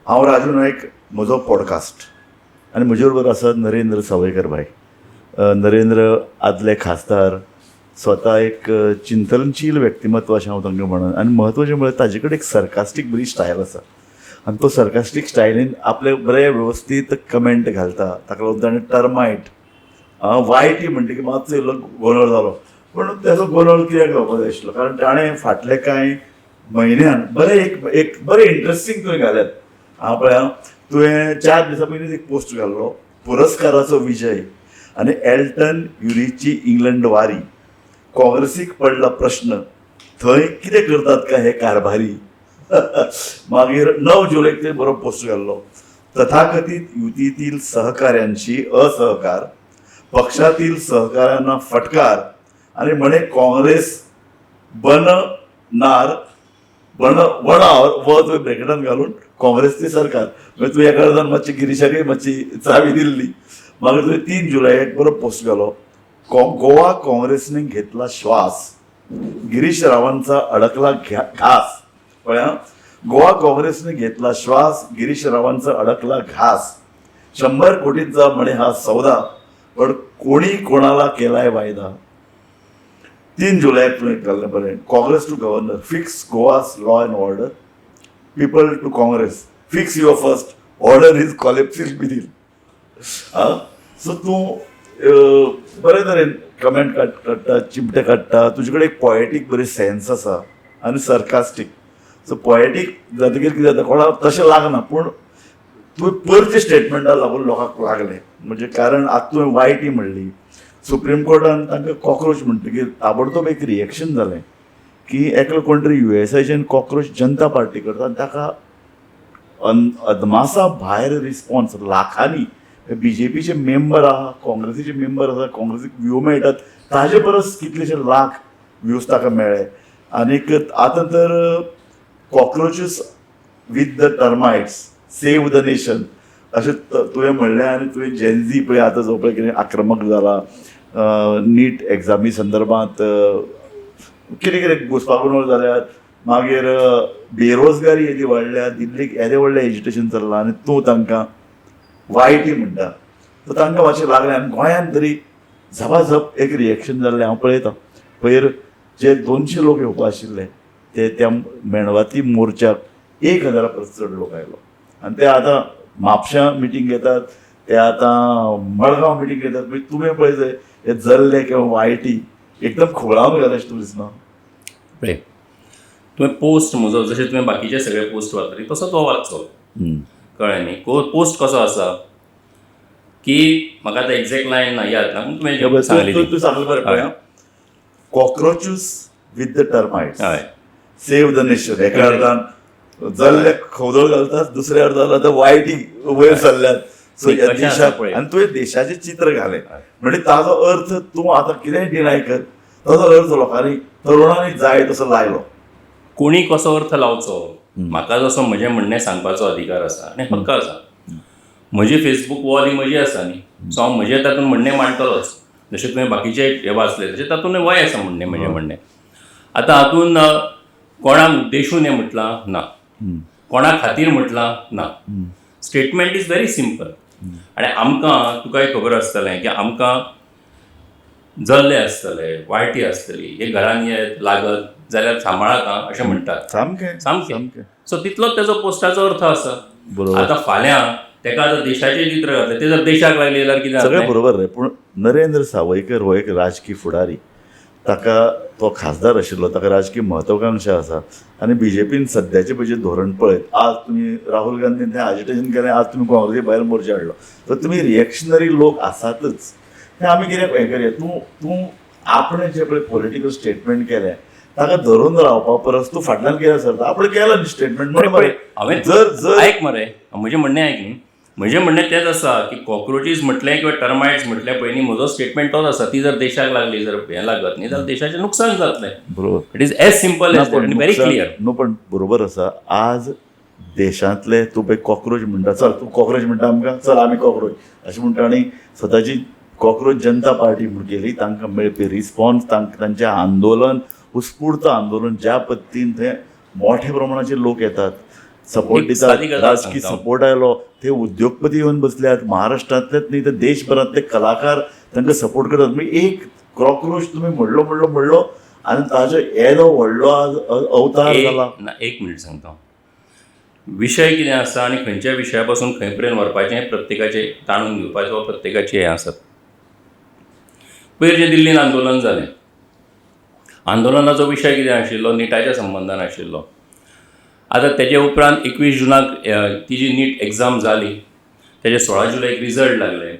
हांव राजू नायक, म्हजो पॉडकास्ट आनी म्हजे बरोबर आसा नरेंद्र सावयकर भाई. नरेंद्र आदले खासदार, स्वता एक चिंतनशील व्यक्तिमत्व अशें हांव तांकां म्हणन. आनी म्हत्वाचें म्हळ्यार ताजे कडेन एक सरकास्टीक बरी स्टायल आसा आनी तो सरकास्टीक स्टायलीन आपले बरे वेवस्थीत कमेंट घालता. ताका लागून ताणें टर्मायट वायटी म्हणटकीर मातसो इल्लो गोंदळ जालो, पूण ताचो गोंदळ कित्याक जावपाक जाय आशिल्लो, कारण ताणें फाटले कांय म्हयन्यान बरें एक एक बरें इंट्रस्टींग तुवें घाल्यात. हांव पळय, तुवें 4 दिसां पयलींच एक पोस्ट घाल्लो, पुरस्काराचो विजय आनी एल्टन युरीची इंग्लंड वारी, काँग्रेसीक पडला प्रश्न, थंय कितें करतात काय हे कारभारी. मागीर 9 जुलैक तुवें बरो पोस्ट घाल्लो, तथाकथित युतीतील सहकाऱ्यांशी असहकार, पक्षातील सहकाऱ्यांना फटकार आणि म्हणे काँग्रेस बनणार बन वणावर व तुवें ब्रेकेटान घालून काँग्रेसची सरकार. म्हणजे तुवें एका अर्दान मातशी गिरीशाकय मातशी चावी दिल्ली. मागीर तुवें 3 जुलयाक बरो पोस्ट घालो, गोवा काँग्रेसने घेतला श्वास, गिरीश रावांचा अडकला घास. पळय, गोवा काँग्रेसने घेतला श्वास, गिरीश रावांचा अडकला घास, 100 कोटींचा म्हणे हा सौदा, पण कोणी कोणाला केलाय वायदा. 3 जुलयाक तुवें घाल्लें बरें, Congress to governor, fix Goa's law and order, people to Congress, fix your first order is collapsing within. So तूं बरे तरेन कमेंट काडटा, चिमटे काडटा, तुजे कडेन एक पॉएटीक बरी सेन्स आसा आनी सरकास्टीक. सो पॉएटीक जातकीर कितें जाता, कोणाक तशें लागना, पूण तुवें परते स्टेटमेंटा लागून लोकांक लागलें. म्हणजे कारण आतां तुवें वायटी म्हणली, सुप्रीम कोर्टान तांकां कॉक्रोच म्हणटकीर ताबडतोब एक रिएक्शन जालें की एकलो कोण तरी युएसआयच्यान कॉक्रोच जनता पार्टी करता आनी ताका अदमासा भायर रिस्पॉन्स लाखांनी. बीजेपीचे मेंबर आहा, काँग्रेसीचे मेंबर आसा, काँग्रेसीक व्यू मेळटात ताजे परस कितलेशे लाख व्यूज ताका मेळ्ळे. आनीक आतां तर cockroaches with the termites save the nation अशें तुवें म्हणलें. आनी तुवें जेनझी पळय आतां जो पळय कितें आक्रमक जाला, नीट एग्जामी संदर्भात कितें कितें घुसपागोंदळ जाल्यात, मागीर बेरोजगारी येदी वाडल्या, दिल्लीक येदें व्हडलें एजिटेशन चल्लां आनी तूं तांकां वायटी म्हणटा, सो तांकां मातशें लागलें. आनी गोंयांत तरी झपाझप एक रिएक्शन जाल्लें हांव पळयतां. पयर जे 200 लोक येवपा आशिल्ले ते त्या मेणवाती मोर्चाक 1000 परस चड लोक आयलो. आनी ते आतां म्हापशां मिटींग घेतात, ते आतां मडगांव मिटींग घेतात. मागीर तुमी पळय जंय हे जल्ले किंवा वायटी एकदम खुळावन घाले अशें तुका दिसना? पळय, तुवें पोस्ट म्हजो जशें तुवें बाकीचे सगळे पोस्ट वाचले तसो तो वाचचो, कळ्ळें न्ही? पोस्ट कसो आसा की म्हाका आतां एक्झॅक्ट लायन ना याद ना, पूण तुवें सांगली ती. तूं सांगलें बरें. पळय, cockroaches with the termites save the nation. एका अर्दान जल्ले खवदळ घालतात, दुसऱ्या अर्दान आतां वायटी वयर सरल्यात. सो ह्या कशें आसा देशाक पळय. आनी तुवें देशाचें चित्र घालें, म्हणजे ताजो अर्थ तूं आतां कितेंय डिनाय कर, ताजो अर्थ लोकांनी तरुणांनी जाय तसो लायलो. कोणी कसो अर्थ लावचो, म्हाका जसो म्हजें म्हणणें सांगपाचो अधिकार आसा आनी हक्क आसा. म्हजी फेसबूक वॉल ही म्हजी आसा न्ही, सो हांव म्हजें तातूंत म्हणणें मांडटलोच. जशें तुवें बाकीचे हे वाचले तशें तातूंत वय आसा म्हणणें, म्हजें म्हणणें. आतां हातूंत कोणाक उद्देशून हें म्हटलां ना, कोणा खातीर म्हटलां ना. Statement is very simple. आनी आमकां तुकाय खबर आसतलें की आमकां जल्ले आसतले, वायटी आसतली, हे घरान येत लागत जाल्यार सांबाळात आं अशें म्हणटात. सामकें. सामकें. सामकें. सो तितलोच तेजो पोस्टाचो अर्थ आसा. आतां फाल्यां तेका आतां देशाचें चित्र घातलें, तें जर देशाक लागलें जाल्यार कितें सगळें जातलें? बरोबर रे, पूण नरेंद्र सावयकर हो एक राजकी फुडारी, ताका तो खासदार आशिल्लो, ताका राजकी महत्वाकांक्षा आसा. आनी बीजेपीन सद्याचें पळय जें धोरण पळयत, आज तुमी राहुल गांधीन तें आजिटेशन केलें, आज तुमी काँग्रेसी भायर मोर्चा हाडलो, तर तुमी रिएक्शनरी लोक आसातच. तें आमी कित्याक हें करया? तूं तूं आपणें जें पळय पॉलिटिकल स्टेटमेंट केलें ताका धरून रावपा परस तूं फाटल्यान कितें सरता, आपणें केलें न्ही स्टेटमेंट म्हणून पळय, बरें. हांवें जर जर आयक मरे, म्हजें म्हणणें आयक न्ही. म्हजें म्हणणें तेंच आसा की कॉक्रोचीस म्हटलें किंवा टर्मायट्स म्हटलें पळय न्ही, म्हजो स्टेटमेंट तोच आसा. ती जर देशाक लागली, जर हें लागत न्ही जाल्यार देशाचें नुकसान जातलें. बरोबर. It is as simple as that, very clear. न्हू, पण बरोबर आसा. आज देशांतले तूं पळय कॉक्रोच म्हणटा, चल तूं कॉक्रोच म्हणटा आमकां, चल आमी कॉक्रोच अशें म्हणटा. आनी स्वताची कॉक्रोच जनता पार्टी म्हूण केली, तांकां मेळपी रिस्पॉन्स, तांकां तांचें आंदोलन, उत्स्फूर्त आंदोलन, ज्या पद्दतीन थंय मोठ्या प्रमाणाचेर लोक येतात. सपोर्ट एक दितात, सादी गजाल राजकी सांगता हांव. सपोर्ट आयलो, ते उद्योगपती येवन बसल्यात, महाराष्ट्रांतलेच न्ही तर देशभरांतले कलाकार तांकां सपोर्ट करतात. म्हणजे एक कॉक्रोच तुमी म्हणलो म्हणलो म्हणलो आनी ताजो येदो व्हडलो आज अवतार जाला. ना, एक मिनट सांगता हांव. विशय कितें आसा आनी खंयच्या विशया पासून खंय पर्यंत व्हरपाचें हें प्रत्येकाचें ताणून घेवपाचें वा प्रत्येकाचें हें आसत. पयर जें दिल्लीन आंदोलन जालें, आंदोलनाचो विशय कितें आशिल्लो, निटाच्या संबंदान आशिल्लो. आतां तेजे उपरांत 21 जुनाक ती जी नीट एग्जाम जाली, तेजे 16 जुलयाक रिजल्ट लागले,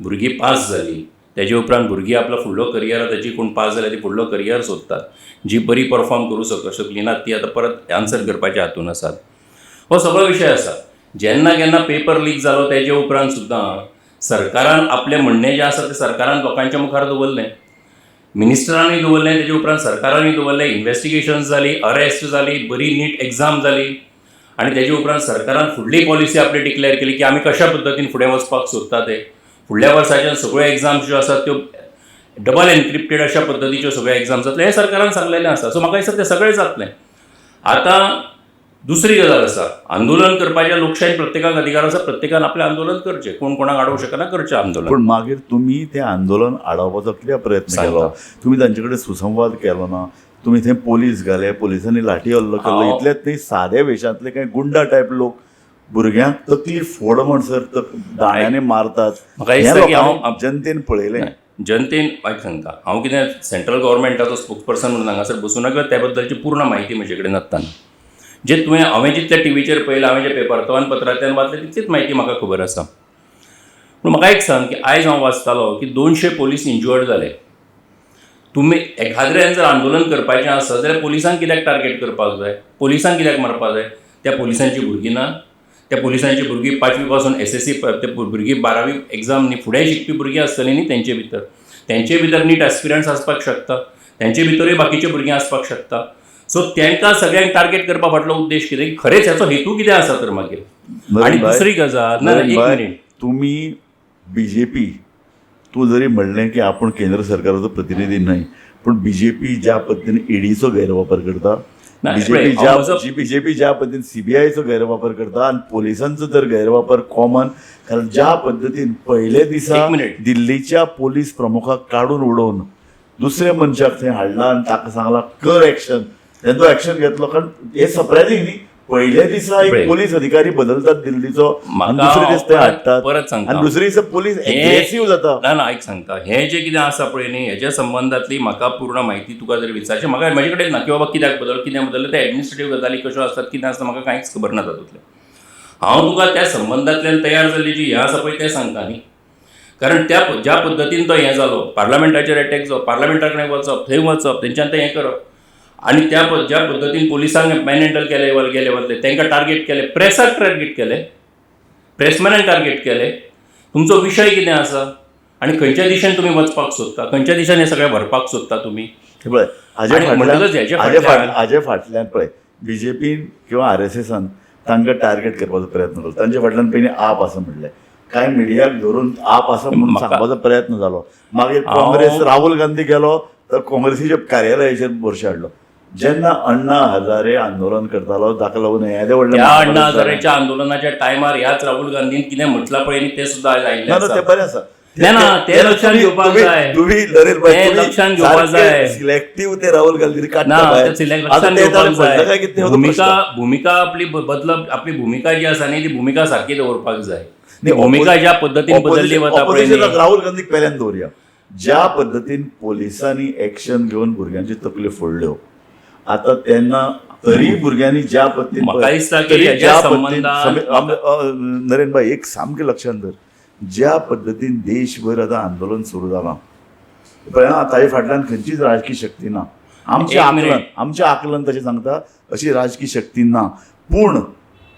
भुरगीं पास जालीं. तेजे उपरांत भुरगीं आपलो फुडलो करियर, आतां जी कोण पास जाल्या ती फुडलो करियर सोदतात, जी बरी परफॉर्म करूं शकली ना ती आतां परत आन्सर करपाच्या हातून आसात. हो सगळो विशय आसा. जेन्ना केन्ना पेपर लीक जालो तेजे उपरांत सुद्दां सरकारान आपलें म्हणणें जें आसा तें सरकारान लोकांच्या मुखार दवरलें, मिनिस्टरांनी दवरलें, तेजे उपरांत सरकारांनी दवरलें, इन्वेस्टिगेशन्स जाली, अरेस्ट जाली, बरी नीट एग्जाम जाली आनी तेजे उपरांत सरकारान फुडली पॉलिसी आपली डिक्लेअर केली की आमी कशा पद्दतीन फुडें वचपाक सोदता ते. फुडल्या वर्साच्यान सगळ्यो एग्जाम्स ज्यो आसात त्यो डबल एन्क्रिप्टेड अशा पद्दतीच्यो सगळ्यो एग्जाम्स जातल्यो हें सरकारान सांगलेलें आसा. सो म्हाका दिसता तें सगळें जातलें. आतां दुसरी गजाल आसा, आंदोलन करपाचें लोकशायेन प्रत्येकाक अधिकार आसा, प्रत्येकान आपलें आंदोलन करचें, कोण कोणाक आडोवंक शकना, करचें आंदोलन. पण मागीर तुमी तें आंदोलन आडावपाचो कित्याक प्रयत्न केलो? तुमी तांचे कडेन सुसंवाद केलो ना, तुमी थंय पोलीस घाले, पोलिसांनी लाठी हल्लो केलो. इतलेंच न्ही, सादे वेशांतले कांय गुंडा टायप लोक भुरग्यांक तकली फोड म्हणसर दांड्यांनी मारतात. म्हाका हें दिसता की लोकांनी हांव जनतेन पळयलें. जनतेन आयक सांगता, हांव कितें सेंट्रल गव्हर्मेंटाचो स्पोक्सपर्सन म्हणून हांगासर बसूं ना किंवा त्या बद्दलची पूर्ण म्हायती म्हजे कडेन नासतना, जे तुवें हांवें जितलें टिवीचेर पळयलां, हांवें जे वर्तमानपत्रांतल्यान वाचलें तितलीच म्हायती म्हाका खबर आसा. पूण म्हाका एक सांग की आयज हांव वाचतालो की 200 पोलीस इंज्युअर्ड जाले. तुमी एखाद्र्यान जर आंदोलन करपाचें आसत जाल्यार पोलिसांक कित्याक टार्गेट करपाक जाय, पोलिसांक कित्याक मारपाक जाय? त्या पोलिसांची भुरगीं ना? त्या पोलिसांची भुरगीं 5वी पासून SSC, ते भुरगीं 12वी एग्जाम न्ही, फुडें शिकपी भुरगीं आसतलीं न्ही तेंचे भितर, तेंचे भितर नीट एस्पिरंट्स आसपाक शकता, तेंचे भितरूय बाकीचे भुरगीं आसपाक शकता. सो तांकां सगळ्यांक टार्गेट करपा फाटलो उद्देश कितें, खरेंच हाचो हेतू कितें आसा तर मागीर? आनी दुसरी गजाल, ना एक मिनीट, तुमी बीजेपी, तूं जरी म्हणलें की आपूण केंद्र सरकाराचो प्रतिनिधी न्हय, पूण बीजेपी ज्या पद्दतीन ईडीचो गैरवापर करता, बीजेपी ज्या पद्दतीन सीबीआयचो गैरवापर करता आनी पोलिसांचो तर गैरवापर कॉमन, कारण ज्या पद्दतीन पयले दिसा दिल्लीच्या पोलीस प्रमुखाक काडून उडोवन दुसऱ्या मनशाक थंय हाडला आनी ताका सांगला कर एक्शन, तेंचो एक्शन घेतलो. कारण हे सरप्रायझींग न्ही, पयल्या दिसा एक पोलीस अधिकारी बदलतात दिल्लीचो, दुसरे दीस ते हाडटात, परत सांगता, आनी दुसरे दिसा पोलीस एग्रेसिव्ह जाता. ना ना, एक सांगता, हें जें कितें आसा पळय न्ही, हेज्या संबंदांतली म्हाका पूर्ण म्हायती तुका जर विचारचें, म्हाका म्हजे कडेन ना की बाबा कित्याक बदल कितें बदललें, ते एडमिनिस्ट्रेटीव गजाली कश्यो आसतात कितें आसता म्हाका कांयच खबर ना तातूंतलें. हांव तुका त्या संबंदांतल्यान तयार जाल्ली जी हें आसा पळय तें सांगता न्ही, कारण त्या ज्या पद्दतीन तो हें जालो, पार्लमेंटाचेर एटॅक जावप, पार्लमेंटा कडेन वचप, थंय वचप, तेंच्यान तें हें करप, आनी त्या ज्या पद्दतीन पोलिसांक मॅनहँडल केले गेले वतले, तांकां टार्गेट केले, प्रेसाक टार्गेट केले, प्रेसमॅनाक टार्गेट केले, तुमचो विशय कितें आसा आनी खंयच्या दिशेन तुमी वचपाक सोदता, खंयच्या दिशेन हें सगळें व्हरपाक सोदता तुमी? पळय, हाजे फाटल्यान पळय बीजेपीन किंवा RSSान तांकां टार्गेट करपाचो प्रयत्न केलो. तांचे फाटल्यान पयलीं आप आसा म्हणलें, कांय मिडियाक धरून आप आसा म्हणून सांगपाचो प्रयत्न जालो. मागीर काँग्रेस, राहुल गांधी गेलो तर काँग्रेसीच्या कार्यालयाचेर मोर्चा हाडलो. जेन्ना अण्णा हजारे आंदोलन करतालो ताका लागून येदे व्हडलें, ह्या अण्णा हजारेच्या आंदोलनाच्या टायमार ह्याच राहुल गांधीन कितें म्हटलां पळय न्ही तें सुद्दां आयज आयिल्लें आसा. तें बरें आसा. ना, तें लक्षांत घेवपाक जाय, तें लक्षांत घेवपाक जाय. सिलेक्टीव ते राहुल गांधी ना, लक्षांत घेवपाक जाय. भुमिका आपली बदलप, आपली भुमिका जी आसा न्ही ती भुमिका सारकी दवरपाक जाय. भुमिका ज्या पद्दतीन बदलली वता पळय, राहुल गांधीक पेल्यान दवरुया. ज्या पद्दतीन पोलिसांनी एक्शन घेवन भुरग्यांची तकल्यो फोडल्यो, आतां तेन्ना तरी भुरग्यांनी ज्या पद्दतीन, म्हाका दिसता की ज्या पद्दतीन, नरेन भाई एक सामकें लक्षांत धर, ज्या पद्दतीन देशभर आतां आंदोलन सुरू जालां पळय, ताजे फाटल्यान खंयचीच राजकीय शक्ती ना. आमचें आकलन, आमचें आकलन तशें सांगता, अशी राजकीय शक्ती ना, पूण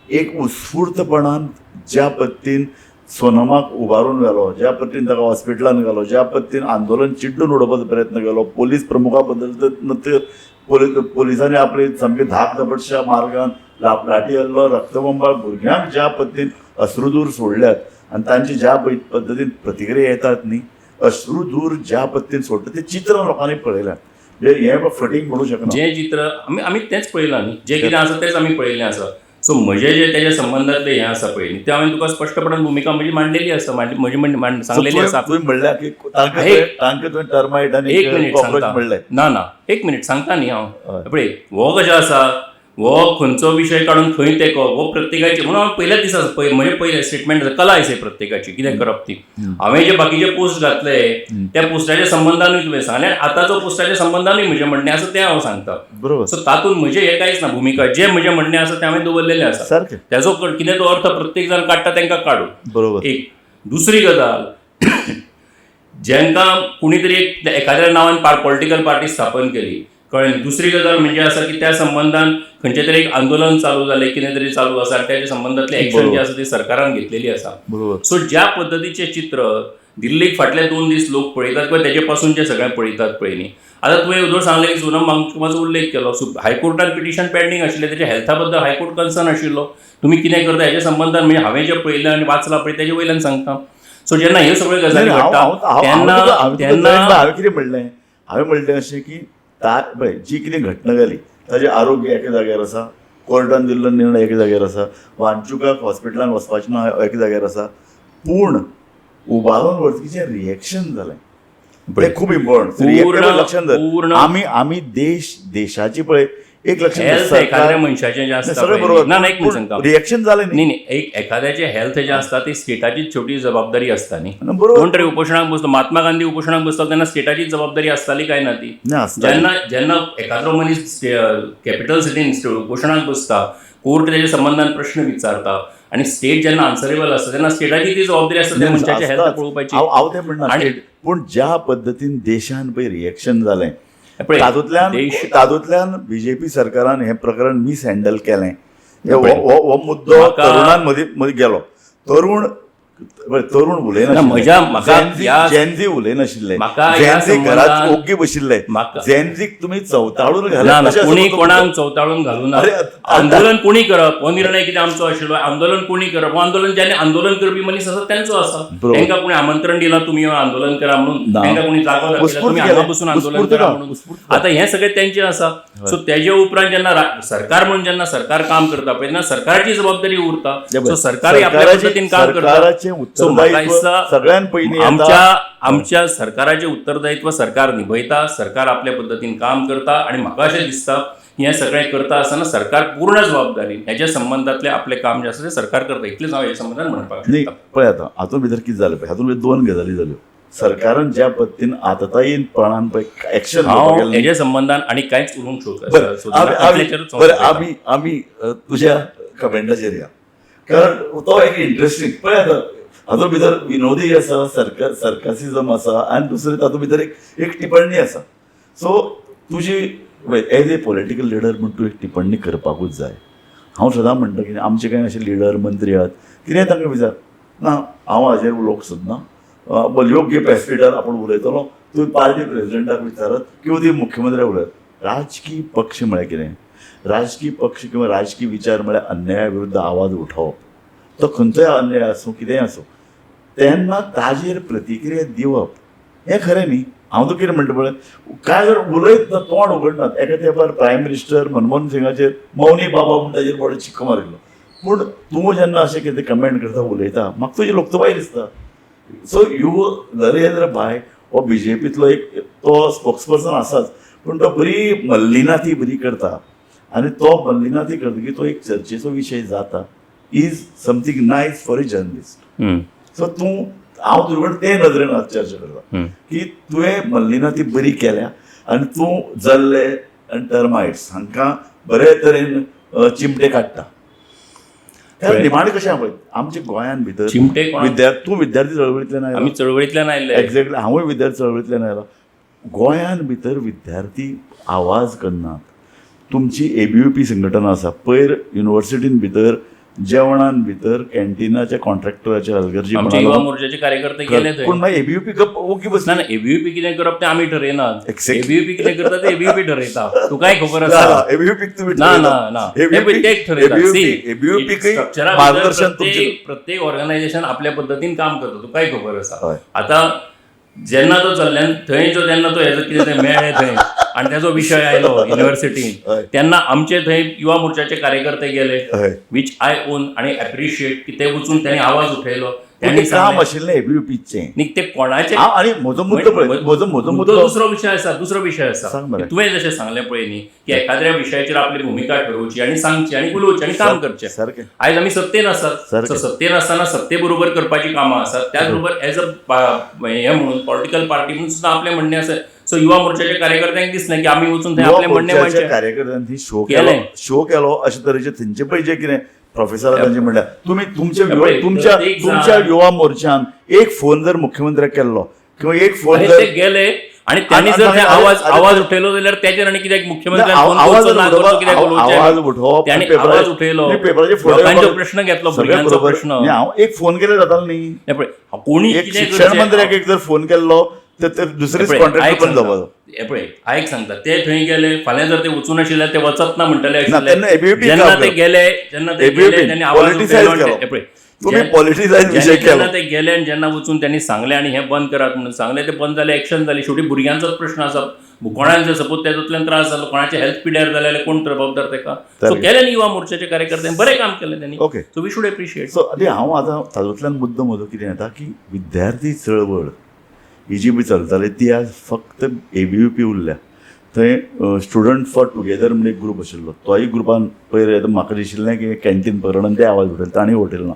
एक उत्स्फूर्तपणान ज्या पद्दतीन सोनमाक उबारून व्हेलो, ज्या पद्दतीन ताका हॉस्पिटलान घालो, ज्या पद्दतीन आंदोलन चिड्डून उडोवपाचो प्रयत्न केलो, पोलीस प्रमुखा बदलत पोलिसांनी आपली सामकी धाक धपटशा मार्गान लाठी हल्लो, रक्तबंबाळ, भुरग्यांक ज्या पद्दतीन अश्रुदूर सोडल्यात आनी तांची ज्या पद्दतीन प्रतिक्रिया येतात न्ही, अश्रुदूर ज्या पद्दतीन सोडटा तें चित्र लोकांनी पळयलां. म्हणजे हें फटींग म्हणू शकना. जें चित्र आमी आमी तेंच पळयलां न्ही, जें कितें आसा तेंच आमी पळयल्लें आसा. सो म्हजें जें तेज्या संबंदांतलें हें आसा पळय न्ही, तें हांवें तुका स्पश्टपणान भुमिका म्हजी मांडलेली आसा, म्हजी सांगलेली आसा. तुवें म्हणल्या की तांकां तांकां तुवें टर्मायट आनी एक मिनीट कॉक्रोच सांगता. म्हणलें. ना ना, एक मिनीट सांगता न्ही हांव. पळय हो कशें आसा, हो खंयचो विशय काडून खंय तेको हो प्रत्येकाची, म्हणून हांव पयल्याच दिसा म्हजें पयलें स्टेटमेंट आसा, कला आसा प्रत्येकाची कितें करप ती. हांवें जे बाकीचे पोस्ट घातले त्या पोस्टाच्या संबंदानूय तुवें सांगलें, आनी आतांचो पोस्टाच्या संबंदानूय म्हजें म्हणणें आसा तें हांव सांगता. बरोबर. सो तातूंत म्हजें हें कांयच ना भुमिका, जें म्हजें म्हणणें आसा तें हांवें दवरलेलें आसा. सारकें. त्याचो कितें तो अर्थ प्रत्येक जाण काडटा तांकां काडूं. बरोबर. एक दुसरी गजाल, जेंकां कोणी तरी एक एखाद्या नांवान पॉलिटिकल पार्टी स्थापन केली, कळ्ळें. दुसरी गजाल म्हणजे आसा की त्या संबंदान खंयचें तरी एक आंदोलन चालू जालें, कितें तरी चालू आसा आनी त्याच्या संबंदांतलें एक्शन जें आसा तें सरकारान घेतलेली आसा. बरोबर. सो ज्या पद्दतीचें चित्र दिल्लीक फाटले 2 दीस लोक पळयतात किंवा तेजे पासून जे सगळें पळयतात पळय न्ही. आतां तुवें येदोळ सांगलें की सोनम वांगचुकाचो उल्लेख केलो, हायकोर्टान पिटिशन पेंडींग आशिल्लें, तेच्या हेल्था बद्दल हायकोर्ट कन्सर्न आशिल्लो, तुमी कितें करता हेच्या संबंदान म्हणजे हांवें जें पळयलें आनी वाचलां पळय तेजे वयल्यान सांगता. सो जेन्ना ह्यो सगळ्यो गजाली घडटा तेन्ना तेन्ना हांवें कितें म्हणलें, हांवें म्हणलें अशें की पळय जी कितें घटना जाली ताजें आरोग्य एका जाग्यार आसा, कोर्टान दिल्लो निर्णय एका जाग्यार आसा, वांचुकाक हॉस्पिटलान वचपाचें ना एका जाग्यार आसा, पूण उबारून वचकीचें रिएक्शन जालें तें खूब इम्पॉर्टंट. लक्षात धर, आमी आमी देश देशाची पळय एक लक्षात एखाद्या मनशाचें जें आसता सगळें बरोबर. ना ना, एक मिनट सांगता, रिएक्शन जालें न्ही न्ही, एक एखाद्याचें हेल्थ जें आसता ती स्टेटाची छोटी जबाबदारी आसता न्ही. बरोबर. कोण तरी उपोशणाक बसलो, महात्मा गांधी उपोशणाक बसलो तेन्ना स्टेटाची जबाबदारी आसताली काय ना ती? जेन्ना जेन्ना एखादो मनीस कॅपिटल सिटीन उपोशणाक बसता, कोर्ट तेच्या संबंदान प्रश्न विचारता आनी स्टेट जेन्ना आन्सरेबल आसता तेन्ना स्टेटाची ती जबाबदारी आसता त्या मनशाचें हेल्थ पळोवपाची. हांव तें म्हणना, पूण ज्या पद्दतीन देशान पळय रिएक्शन जालें तातूंतल्यान तातूंतल्यान बीजेपी सरकारान हें प्रकरण मिस हँडल केलें. हो मुद्दो तरुणां मदीं मदीं गेलो. तरुण तरुण उलयनाशिल्ले, जेनझी उलयनाशिल्ले, जेनझी घरात ओग्गी बशिल्ले, जेनझीक तुमी चवताळून घाला. कोणी कोणाक चवताळून घालूं ना. आंदोलन कोणी करप हो निर्णय कितें आमचो आशिल्लो, आंदोलन कोणी करप हो आंदोलन ज्यांनी आंदोलन करपी मनीस आसा तेंचो आसा. तांकां कोणी आमंत्रण दिलां तुमी आंदोलन करा म्हणून, तांकां कोणी जागो दाखयला तुमी हांगा बसून आंदोलन करा म्हणून, आतां हें सगळें तेंचें आसा. सो तेजे उपरांत जेन्ना सरकार म्हणून जेन्ना सरकार काम करता पळय तेन्ना सरकारची जबाबदारी उरता. सो सरकारय आपल्या पद्दतीन काम करता. सो म्हाका दिसता आमच्या सरकाराचें उत्तरदायित्व सरकार निभयता, सरकार आपल्या पद्दतीन काम करता आनी म्हाका अशें दिसता हें सगळें करता आसतना सरकार पूर्ण जबाबदारी हेच्या संबंदांतलें आपलें काम जें आसा तें सरकार करता, इतलेंच हांव हेच्या संबंदान म्हणपाक न्ही. पळय आतां हातूंत भितर कितें जालें पळय, हातूंत भितर 2 गजाली जाल्यो. सरकारान ज्या पद्दतीन आततायीनपणान पळय एक्शन हांव हेच्या संबंदान आनी कांयच उलोवंक सोदना. बरें, आमी आमी तुज्या कमेंटाचेर या, कारण तो एक इंट्रस्टींग पळय आतां हातूंत भितर विनोदी आसा, सरकासिजम आसा आनी दुसरें तातूंत भितर एक एक टिप्पणी आसा. सो तुजी एज ए पॉलिटिकल लिडर म्हूण तूं एक टिप्पणी करपाकूच जाय. हांव सदां म्हणटा की आमचे कांय अशे लिडर मंत्री आहात कितें तांकां विचार ना हांव हाजेर उलोवंक सोदना, योग्य प्रेसिडेंटार आपूण उलयतलो, तुवें पार्टी प्रेसिडेंटाक विचारत किंवा ती मुख्यमंत्र्याक उलयत. राजकीय पक्ष म्हळ्यार कितें? राजकीय पक्ष किंवा राजकीय विचार म्हळ्यार अन्याया विरुद्ध आवाज उठोवप, तो खंयचोय अन्याय आसूं कितेंय आसूं, तेन्ना ताजेर प्रतिक्रिया दिवप हें खरें न्ही. हांव तुका कितें म्हणटा पळय, कांय जाण उलयत ना, तोंड उगडनात. एका तेंपार प्रायम मिनिस्टर मनमोहन सिंगाचेर मौनी बाबा म्हूण ताजेर बरो चिक्को मारिल्लो, पूण तूं जेन्ना अशें कितें कमेंट करता उलयता म्हाका तुजी लोकसभाय दिसता. सो यू नरेंद्र भाय हो बीजेपींतलो एक तो स्पोक्सपर्सन आसाच, पूण तो बरी मल्लिनाथी बरी करता आनी तो मल्लिनाथी करतकीर तो एक चर्चेचो विशय जाता. Is something nice for a journalist. So तूं हांव तुजे कडेन ते नदरेन आज चर्चा करता की तुवें मल्लिनाथी बरी केल्या आनी तूं जल्ले आनी टर्मायट्स हांकां बरे तरेन चिमटे काडटा. निमाणें कशें आहा पळय आमच्या गोंयान भितर चिमटे तूं विद्यार्थी चळवळींतल्यान आयला, आमी चळवळींतल्यान आयले. एक्झॅक्टली, हांवूय विद्यार्थी चळवळींतल्यान आयला. गोंयान भितर विद्यार्थी आवाज करनात. तुमची ABVP संघटना आसा, पयर युनिवर्सिटीन भितर जेवणान भितर कॅन्टिनाच्या कॉन्ट्रॅक्टराच्या हलगर्जी युवा मोर्चाचे कार्यकर्ते गेले, पूण मागीर ABVP गप्प ओगी बसली ना. ABVP कितें करप तें आमी ठरयनात, ABVP कितें करता तें ABVP ठरयता. तुकाय खबर आसा ABVP तुमी ना ना ना तेच ठरयता. मार्गदर्शन प्रत्येक ऑर्गनायझेशन आपल्या पद्दतीन काम करता, तुकाय खबर आसा. आतां जेन्ना तो चल्ल्यान थंय जो तेन्ना तो हेजो कितें तें मेळ्ळें थंय आनी तेजो विशय आयलो युनिवर्सिटीन, तेन्ना आमचे थंय युवा मोर्चाचे कार्यकर्ते गेले, which I on आनी एप्रिशिएट की ते वचून त्यांनी आवाज उठयलो. त्यांनी काम आशिल्लें एबीव्हीपीचें न्ही ते कोणाचे. आनी म्हजो मुद्दो पळय, म्हजो म्हजो मुद्दो दुसरो विशय आसा, दुसरो विशय आसा. तुवें जशें सांगलें पळय न्ही की एखाद्या विशयाचेर आपली भुमिका ठरोवची आनी सांगची आनी उलोवची आनी काम करचें. सारकें. आयज आमी सत्तेन आसात, सत्तेन आसतना सत्ते बरोबर करपाची कामां आसात, त्याच बरोबर एज अ हें म्हणून पॉलिटिकल पार्टी म्हणून सुद्दां आपलें म्हणणें आसा. सो युवा मोर्चाच्या कार्यकर्त्यांक दिसलें की आमी वचून थंय आपलें म्हणणें मांडचें. कार्यकर्त्यांनी शो केलो, शो केलो अशे तरेचे थंयचे पळय जे कितें प्रोफेसरान तांचे म्हणल्यार तुमी तुमच्या तुमच्या तुमच्या युवा मोर्चान एक फोन जर मुख्यमंत्र्याक केल्लो किंवा एक फोन जर गेले आणि त्यांनी जर ते आवाज आवाज उठयलो जाल्यार त्याचेर आनी कित्याक मुख्यमंत्र्यान आवाज उठोवप, आवाज उठयलो, लोकांचो प्रश्न घेतलो, भुरग्यांचो प्रश्न. हांव एक फोन केल्यार जातालो न्ही, कोणी शिक्षण मंत्र्याक एक जर फोन केल्लो तर दुसरेच कॉन्ट्रॅक्ट पण जावपाचो. पळय आयक सांगता, ते थंय गेले, फाल्यां जर ते वचून आशिल्ले ते वचत ना म्हणटले आशिल्ले. जेन्ना ते गेले, जेन्ना ते गेले त्यांनी आवाज उठयलो. पळय जेन्ना ते गेले आनी जेन्ना वचून त्यांनी सांगलें आनी हें बंद करात म्हणून सांगलें, ते बंद जालें, एक्शन जाली. शेवटी भुरग्यांचोच प्रश्न आसा, कोणाक जर सपोज तेतूंतल्यान त्रास जालो, कोणाचे हेल्थ पिड्यार जालें जाल्यार कोण जबाबदार तेका. सो केलें न्ही युवा मोर्चाचे कार्यकर्त्यांनी बरें काम केलें त्यांनी. Okay, so we should appreciate. So आनी हांव आतां तातूंतल्यान मुद्दो म्हजो कितें येता की विद्यार्थी चळवळ ही जी बी चलताली ती आज फक्त एबीव्हीपी उरल्या. थंय स्टुडंट फॉर टुगेदर म्हणून एक ग्रूप आशिल्लो, तोय ग्रुपान पयर म्हाका दिशिल्लें की कॅन्टीन प्रकरणान ते आवाज उठयले, तांणी उठयलो ना.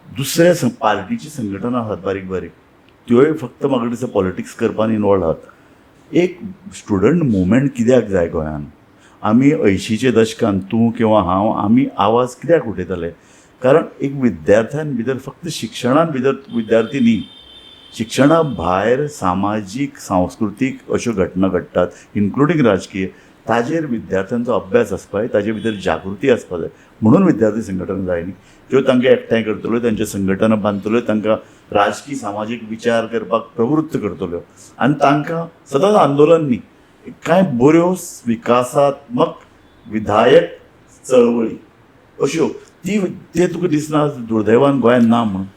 दुसऱ्या पार्टीची संघटना आसात बारीक बारीक, त्योय फक्त म्हाका दिसता पॉलिटिक्स करपान इनवॉल्व आहात. एक स्टुडंट मुवमेंट कित्याक जाय गोंयान? आमी 80च्या दशकान तूं किंवा हांव आमी आवाज कित्याक उठयताले? कारण एक विद्यार्थ्यान भितर फक्त शिक्षणान भितर विद्यार्थी न्ही, शिक्षणा भायर सामाजीक सांस्कृतीक अश्यो घटना घडटात इन्क्लुडींग राजकीय, ताजेर विद्यार्थ्यांचो अभ्यास आसपा जाय, ताजे भितर जागृती आसपा जाय. म्हणून विद्यार्थी संघटना जाय न्ही, त्यो तांकां एकठांय करतल्यो, तांच्यो संघटना बांदतल्यो, तांकां राजकीय सामाजीक विचार करपाक प्रवृत्त करतल्यो आनी तांकां सदांच आंदोलन न्ही, कांय बऱ्यो विकासात्मक विधायक चळवळी अश्यो ती ते तुका दिसना दुर्दैवान गोंयांत ना म्हणून.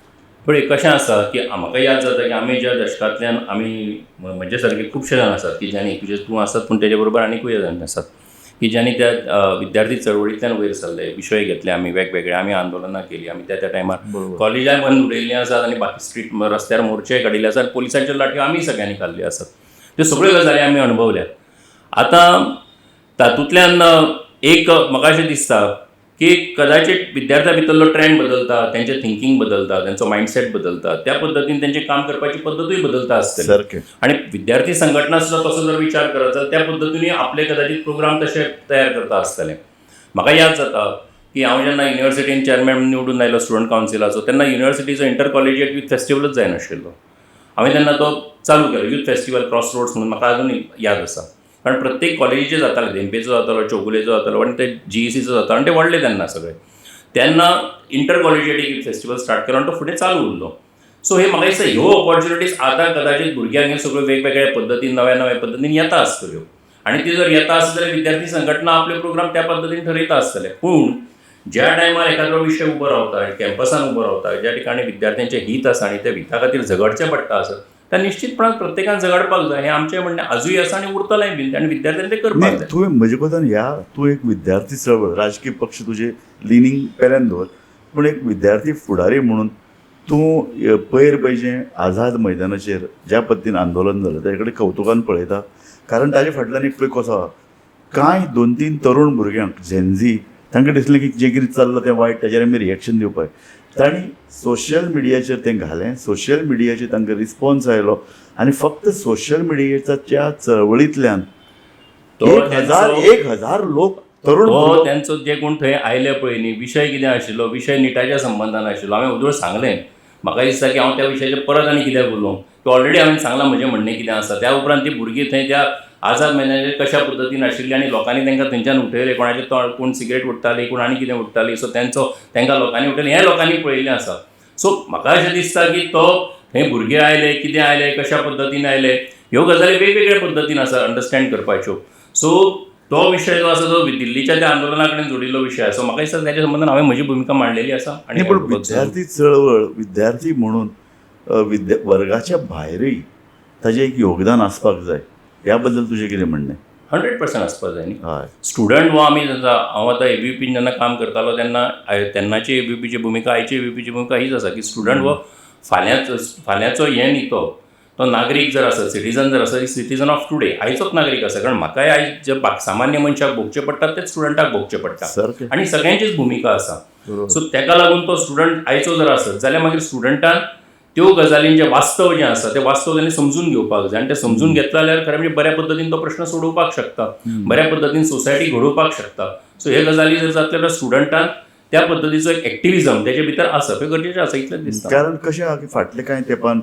पळय कशें आसा की म्हाका याद जाता की आमी ज्या दशकांतल्यान आमी म्हजे सारके खुबशे जाण आसात की ज्यांनी, तुजे तूं आसात पूण तेजे बरोबर आनीकूय जाण आसात की ज्यांनी त्या विद्यार्थी चळवळींतल्यान वयर सरले, विशय घेतले, आमी वेगवेगळे आमी आंदोलनां केली, आमी त्या त्या टायमार कॉलेजाय बंद उडयल्लीं आसात आनी बाकी स्ट्रीट रस्त्यार मोर्चेय काडिल्ले आसात, पोलिसांच्यो लाठयो आमी सगळ्यांनी खाल्ल्यो आसात. त्यो सगळ्यो गजाली आमी अणभवल्यात. आतां तातूंतल्यान एक म्हाका अशें दिसता की कदाचित विद्यार्थ्यां भितरलो ट्रेंड बदलता, त्यांचें थिंकींग बदलता, त्यांचो मायंडसेट बदलता, त्या पद्दतीन त्यांचें काम करपाची पद्दतूय बदलता आसतली. सारकें. आनी विद्यार्थी संघटना सुद्दां तसो जर विचार करत जाल्यार त्या पद्दतीनूय आपले कदाचित प्रोग्राम तशे तयार करता आसतले. म्हाका याद जाता की हांव जेन्ना युनिवर्सिटीन चॅरमॅन निवडून आयलो स्टुडंट कावन्सिलाचो, तेन्ना युनिवर्सिटीचो इंटर कॉलेजिएट यूथ फेस्टिवलूच जायनाशिल्लो. हांवें तेन्ना तो चालू केलो, यूथ फेस्टिवल क्रॉस रोड्स म्हणून, म्हाका आजून याद आसा. कारण प्रत्येक कॉलेजीचे जाताले, धेंपेचो जातालो, चौगुलेचो जातालो आनी ते जीईसीचो जातालो आनी ते व्हडले तेन्ना सगळे. तेन्ना inter collegiate youth festival start केलो आनी तो फुडें चालू उरलो. सो हे म्हाका दिसता ह्यो ऑपॉर्च्युनिटीज आतां कदाचित भुरग्यांक हे सगळ्यो वेगवेगळ्या पद्दतीन, नव्या नव्या पद्दतीन येता आसतल्यो आनी ती जर येता आसत जाल्यार विद्यार्थी संघटना आपले प्रोग्राम त्या पद्दतीन ठरयता आसतले. पूण ज्या टायमार एखादो विशय उबो रावता, कॅम्पसान उबो रावता, ज्या ठिकाणी विद्यार्थ्यांचें हीत आसा आनी त्या हिता खातीर झगडचें पडटा आसत, त्या निश्चितपणान प्रत्येकान झगडपाक जाय. हें आमचें म्हणणें आजूय आसा आनी उरतलेंय बीन, आनी विद्यार्थ्यांनी तें करपाक जाय. तुवें म्हजे कोतान ह्या तूं एक विद्यार्थी चळवळ, राजकीय पक्ष तुजे लिनींग पेल्यान दवर, पूण एक विद्यार्थी फुडारी म्हणून तूं पयर पळय जें आझाद मैदानाचेर ज्या पद्दतीन आंदोलन जालें ताजे कडेन कवतुकान पळयता. कारण ताजे फाटल्यान एक पळय कसो आहा, कांय 2-3 तरुण भुरग्यांक झेन्झी तांकां दिसलें की जें कितें चल्लां तें वायट, ताजेर आमी रिएक्शन दिवपाक. तांणी सोशल मिडियाचेर तें घालें, सोशल मिडियाचेर तांकां रिस्पॉन्स आयलो आनी फक्त सोशल मिडियाच्या चळवळींतल्यान 1000 लोक तरुण त्यांचो जे कोण थंय आयले पळय न्ही, विशय कितें आशिल्लो, विशय निटाच्या संबंदान आशिल्लो. हांवें वदोळ सांगलें, म्हाका दिसता की हांव त्या विशयाचेर परत आनी कित्याक उलोवं, की ऑलरेडी हांवें सांगलां म्हजें म्हणणें कितें आसा. त्या उपरांत ती भुरगीं थंय त्या आझाद मैदानाचेर कशा पद्दतीन आशिल्ली आनी लोकांनी तांकां थंयच्यान उठयले, कोणाचें तोंड, कोण सिगरेट उडटाली, कोण आनी कितें उडटाली, सो तेंचो तांकां लोकांनी उठयलें, हें लोकांनी पळयल्लें आसा. सो म्हाका अशें दिसता की तो थंय भुरगे आयले, कितें आयले, कशा पद्दतीन आयले, ह्यो गजाली वेगवेगळ्या पद्दतीन आसा अंडरस्टँड करपाच्यो. सो तो विशय जो आसा तो दिल्लीच्या त्या आंदोलना कडेन जोडिल्लो विशय आसा. म्हाका दिसता ताच्या संबंदान हांवें म्हजी भुमिका मांडलेली आसा. आनी पूण विद्यार्थी चळवळ, विद्यार्थी म्हणून वर्गाच्या भायरय ताजें एक योगदान आसपाक जाय. ह्या बद्दल तुजें कितें म्हणणें? 100% आसपाक जाय न्ही. हय. स्टुडंट हो आमी, हांव आतां एबीवीपीन जेन्ना काम करतालो तेन्ना तेन्नाची एबीवीपीची भुमिका, आयची एबीवीपीची भुमिका हीच आसा की स्टुडंट हो फाल्यांचो हें न्ही, तो तो नागरीक जर आसा, सिटीजन जर आसा, सिटीजन ऑफ टुडे, आयचोच नागरीक आसा. कारण म्हाकाय आयज जे सामान्य मनशाक भोगचें पडटा तेच स्टुडंटाक भोगचें पडटा आनी सगळ्यांचीच भुमिका आसा. सो ताका लागून तो स्टुडंट आयचो जर आसत जाल्यार मागीर स्टुडंटान त्यो गजालींचें वास्तव जें आसा तें वास्तव ताणें समजून घेवपाक जाय आनी तें समजून घेतलें जाल्यार खरें म्हणजे बऱ्या पद्दतीन तो प्रश्न सोडोवपाक शकता, बऱ्या पद्दतीन सोसायटी घडोवपाक शकता. सो हे गजाली जर जातले जाल्यार स्टुडंटान त्या पद्दतीचो एक एक्टिविजम तेजे भितर आसप हें गरजेचें आसा, इतलेंच दिसता. कारण कशें आहा की फाटले कांय तेंपान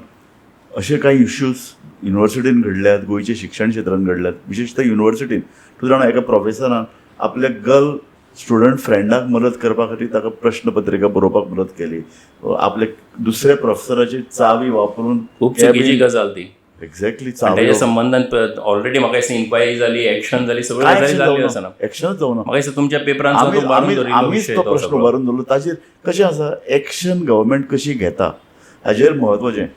अशे कांय इश्यूज युनिवर्सिटीन घडल्यात, गोंयच्या शिक्षण क्षेत्रान घडल्यात, विशेशतः युनिवर्सिटीन. तूं जाणा, एका प्रोफेसरान आपल्या गर्ल स्टुडंट फ्रेंडाक मदत करपा खातीर ताका प्रश्नपत्रिका बरोवपाक मदत केली, आपल्या दुसऱ्या प्रोफेसराची चावी वापरून. खूब चुकीची गजाल ती. एक्झॅक्टली. ताच्या संबंदान ऑलरेडी म्हाका दिसता इन्क्वायरी जाली, एक्शन जाली, सगळ्यो गजाली जाल्ल्यो आसा. एक्शनच जावना. म्हाका दिसता तुमच्या पेपरान आमीच तो प्रश्न उबारून धरलो. ताचेर कशें आसा, एक्शन गव्हर्मेंट कशी घेता हाजेर म्हत्वाचें.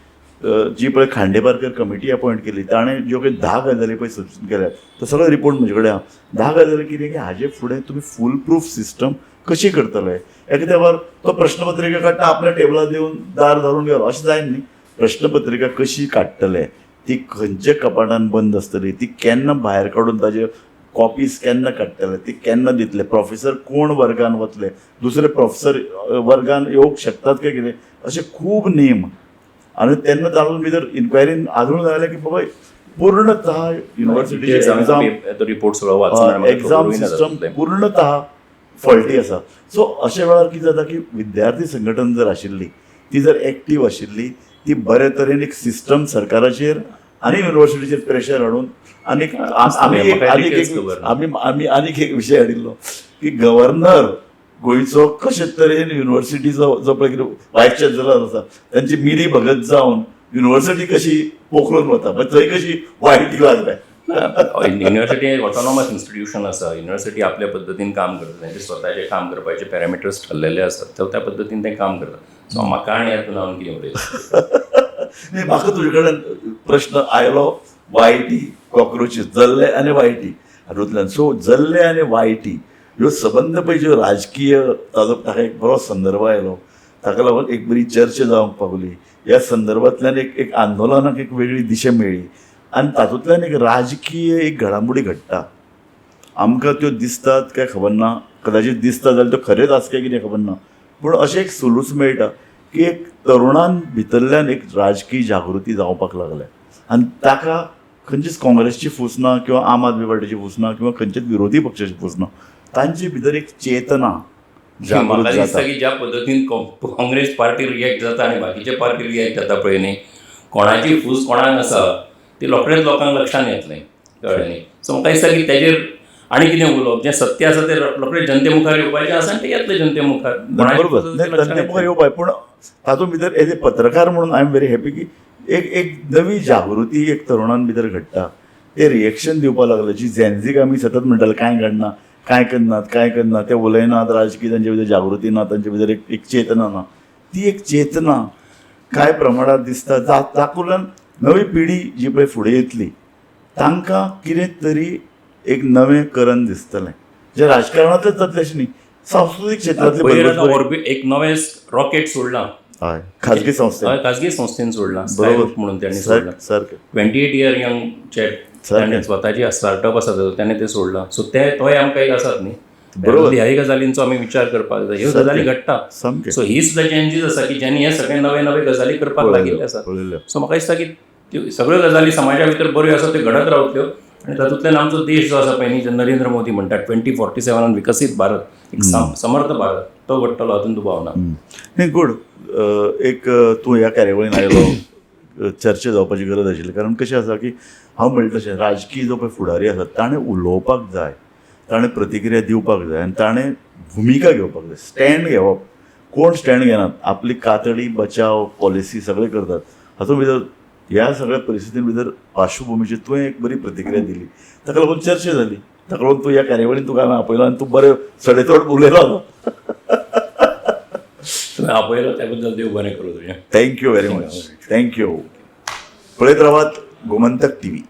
जी पळय खांडेपारकर कमिटी अपॉयंट केली, ताणें ज्यो काही 10 गजाली पळय सुचून केल्यात, तो सगळो रिपोर्ट म्हजे कडेन आहा. 10 गजाली कितें की हाजे फुडें तुमी फूल प्रूफ सिस्टम कशी करतले. एका तेंपार तो प्रश्नपत्रिका काडटा, आपल्या टेबलार दिवन दार धरून गेलो, अशें जायना न्ही. प्रश्नपत्रिका कशी काडटले, ती खंयच्या कपाटान बंद आसतली, ती केन्ना भायर काडून ताजे कॉपीज केन्ना काडटले, ती केन्ना दितले, प्रोफेसर कोण वर्गान वतले, दुसरे प्रोफेसर वर्गान येवंक शकतात काय कितें, अशे खूब नेम. आनी तेन्ना तातूंत भितर इन्क्वायरीन आदळून जालें की बाबा पूर्णतः युनिवर्सिटीची एक्झाम एक्झाम सिस्टम पूर्णतः फॉल्टी आसा. सो अशे वेळार कितें जाता की विद्यार्थी संघटन जर आशिल्ली, ती जर एक्टीव आशिल्ली, ती बरे तरेन एक सिस्टम सरकाराचेर आनी युनिवर्सिटीचेर प्रेशर हाडून आनी आमी आमी आनीक एक विशय हाडिल्लो की गव्हर्नर गोंयचो कशे तरेन युनिवर्सिटीचो जो पळय कितें वायस चान्सलर आसा तांची मिली भगत जावन युनिवर्सिटी कशी पोखरून वता, मागीर थंय कशी वायटी लागल्या. युनिवर्सिटी एक ऑटोनॉमस इन्स्टिट्यूशन आसा. युनिवर्सिटी आपल्या पद्दतीन काम करता, तांचे स्वताचे काम करपाचे पॅरामिटर्स ठरलेले आसात, त्या पद्दतीन ते काम करता. सो म्हाका आनी हातून हांव कितें उलयता. न्ही, म्हाका तुजे कडेन प्रश्न आयलो वायटी कॉक्रोचीस, जल्ले आनी वायटी हातूंतल्यान. सो जल्ले आनी वायटी ह्यो सबंद पळय ज्यो राजकीय ताजो ताका एक बरो संदर्भ आयलो, ताका लागून एक बरी चर्चा जावंक पावली. ह्या संदर्भांतल्यान एक एक आंदोलनाक एक वेगळी दिशा मेळ्ळी आनी तातूंतल्यान एक राजकीय एक घडामोडी घडटा. आमकां त्यो दिसतात काय खबर ना, कदाचीत दिसता जाल्यार त्यो खरेंच आसा काय कितें खबर ना, पूण अशें एक सुलूस मेळटा की एक तरुणान भितरल्यान एक राजकीय जागृती जावपाक लागल्या आनी ताका खंयचीच काँग्रेसची फूस ना किंवा आम आदमी पार्टीची फूस ना किंवा खंयच्याच विरोधी पक्षाची फूस ना, तांचे भितर एक चेतना म्हाका दिसता की ज्या पद्दतीन काँग्रेस पार्टी रिएक्ट जाता आनी बाकीचे पार्टी रिएक्ट जाता पळय न्ही, कोणाची फूस कोणाक आसा ती रोखडेच लोकांक लक्षांत येतलें, कळ्ळें न्ही. सो म्हाका दिसता की तेजेर आनी कितें उलोवप, जें सत्य आसा तें रोखडें जनते मुखार येवपाचें आसा आनी तें येतलें जनते मुखार. बरोबर, जनते मुखार येवपाक. पूण तातूंत भितर एज ए पत्रकार म्हणून I am very happy की एक एक नवी जागृती एक तरुणां भितर घडटा, ते रिएक्शन दिवपाक लागले. जी झेन्झीक आमी सतत म्हणटाले कांय घडना, कांय करनात, कांय करनात, ते उलयनात, राजकीय तांचे भितर जागृती ना, तांचे भितर एक एक चेतना ना, ती एक चेतना कांय प्रमाणात दिसता. तातूंतल्यान नवी पिढी जी पळय फुडें येतली तांकां कितें तरी एक नवें करन दिसतलें, जें राजकारणांतलेंच जातलें अशें न्ही, सांस्कृतीक क्षेत्रांतलें. एक नवें रॉकेट सोडलां, हय, खाजगी संस्थे, खाजगी संस्थेन सोडलां, बरोबर म्हणून तांणी सोडलां. सारकें 28 इयर यंग चॅप, ताणें स्वताची स्टार्टअप आसा ताणें तें सोडलां. सो ते तोय आमकां एक आसात न्ही, बरोबर. ह्याय गजालींचो आमी विचार करपाक जाय, ह्यो गजाली घडटा. सो ही सुद्दां चेंजीस आसा की ज्यांनी हे सगळे नवे नवे गजाली करपाक लागिल्ले आसात. सो म्हाका दिसता की त्यो सगळ्यो गजाली समाजा भितर बऱ्यो आसा त्यो घडत रावतल्यो आनी तातूंतल्यान आमचो देश जो आसा पळय न्ही, नरेंद्र मोदी म्हणटा 2047 विकसीत भारत, एक समर्थ भारत, तो घडटलो हातूंत दुबाव ना. न्ही, गूड. एक तूं ह्या कार्यावळीन आयलो, चर्चा जावपाची गरज आशिल्ली. कारण कशें आसा की हांव म्हणटा तशें राजकीय जो पळय फुडारी आसा ताणें उलोवपाक जाय, ताणें प्रतिक्रिया दिवपाक जाय आनी ताणें भुमिका घेवपाक जाय, स्टँड घेवप. कोण स्टँड घेनात, आपली कातडी बचाव पॉलिसी सगळें करतात. हातूंत भितर ह्या सगळ्या परिस्थितीन भितर पार्श्वभुमीचेर तुवें एक बरी प्रतिक्रिया दिली, ताका लागून चर्चा जाली, ताका लागून तूं ह्या कार्यावळीन तुका हांवें आपयलो आनी तूं बरें सडेतोड उलयलो. तुवें आपयलो त्या बद्दल देव बरें करूं तुजें. Thank you very much. Thank you. पळयत रावात गोमंतक टीव्ही.